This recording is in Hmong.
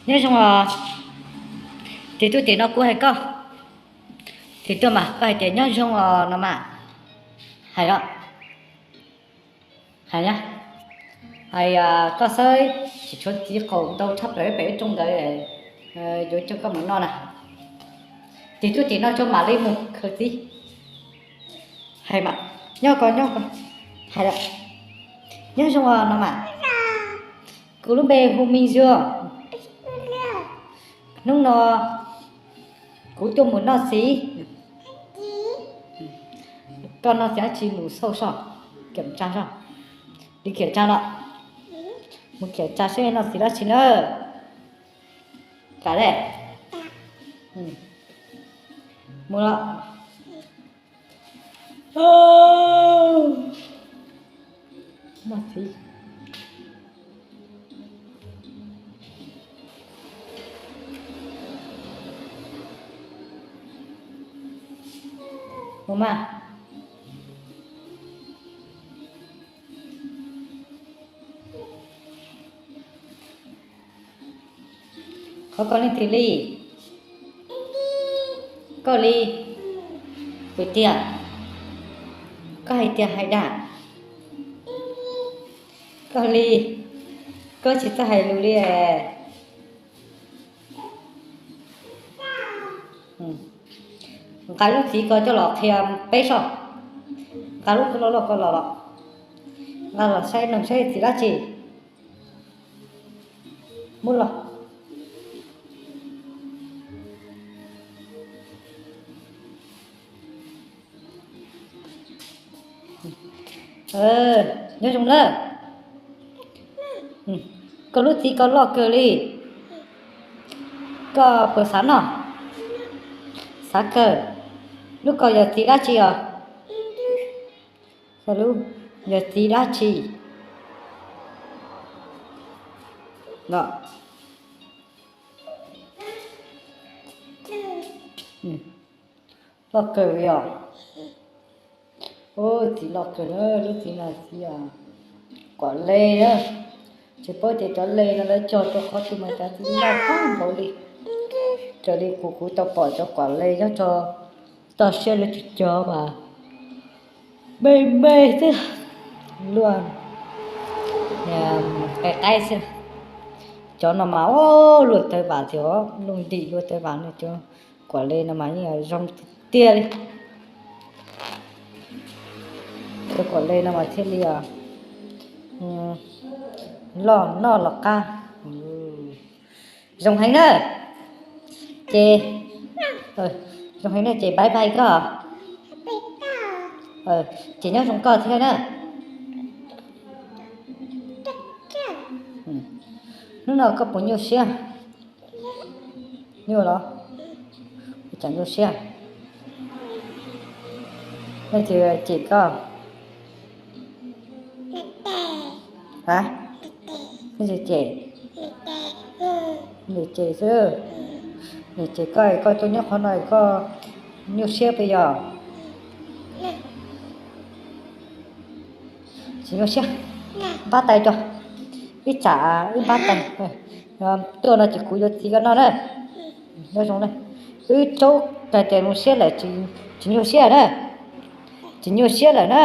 Nyob zoo os. Tig tuaj tim no kuv hais koj. Tig tuaj mas koj hais tias nyob zoo os no mas. Hais os. Hais, hais koj xwb, tsis tshuav txiv qaub ntau tshaj plaws pem ib rooj ntawd yuav coj koj mus noj na. Tig tuaj tim no tso mam li mus khaws txiv. Hais mas, nyob ko nyob ko. Hais, nyob zoo os no mas. Kuv lub npe hu Me Ntsuag. Hnub no kuv tuaj mus noj txiv. Koj noj txiv dab tsi mus xauj soj, khiav tsa soj, li khiav tsa los, mus khiav tsa seb noj txiv dab tsi na. Kam le, mus los. Noj txiv. Mus mas. Qhov koj leej twg li? Koj li? Puas tiag? Koj hais tiag hais dag? Koj li? Koj tsis txawj hais lus li. Nqa lub txiv ko coj los qhia peb soj. Nqa lub ko loj loj ko los los. Nqa los saib neeg saib txiv dab tsi. Muab los. Nyob zoo na. Koj lub txiv ko loj kawg li. Koj puas xav noj? Xav kawg. Lub ko yog txiv dab tsi os? Yog txiv dab tsi? Loj kawg li os. Ub, txiv loj kawg na, lub txiv no txiv quav le na. Tsis paub tias cov le no lawv cog rau qhov twg mas cov txiv loj kawg nkaus li. Raws li kuv, kuv tau pom cov quav le nyob rau toj siab lawv cog cog mas me me xwb, luaj qe qaib xwb. Cov no mas luaj tawv vam thiab, luaj ntim luaj tawv vam no, cov quav le no mas yeej zoo tiag tiag li. Cov quav le no mas thiaj li loj noj los qab. Zoo heev na. Ces, zoo heev na ces bye bye koj. Ces nyob zoo koj thiab na. Hnub no koj puas nyuaj siab? Nyuaj los? Ua cas nyuaj siab? Leej twg cem koj? A, leej twg cem? Nws cem xwb. Nws cem koj, koj tuaj nyob qhov no koj nyuaj siab pes yog? Tsis nyuaj siab. Npab tais cov, ib tsam ib npab tais. Tuaj no ces kuv yuav txiv koj noj na. Nyob zoo na. Wb raub tais tes zoo siab lawm, tsis nyuaj siab na. Tsis nyuaj siab lawm na.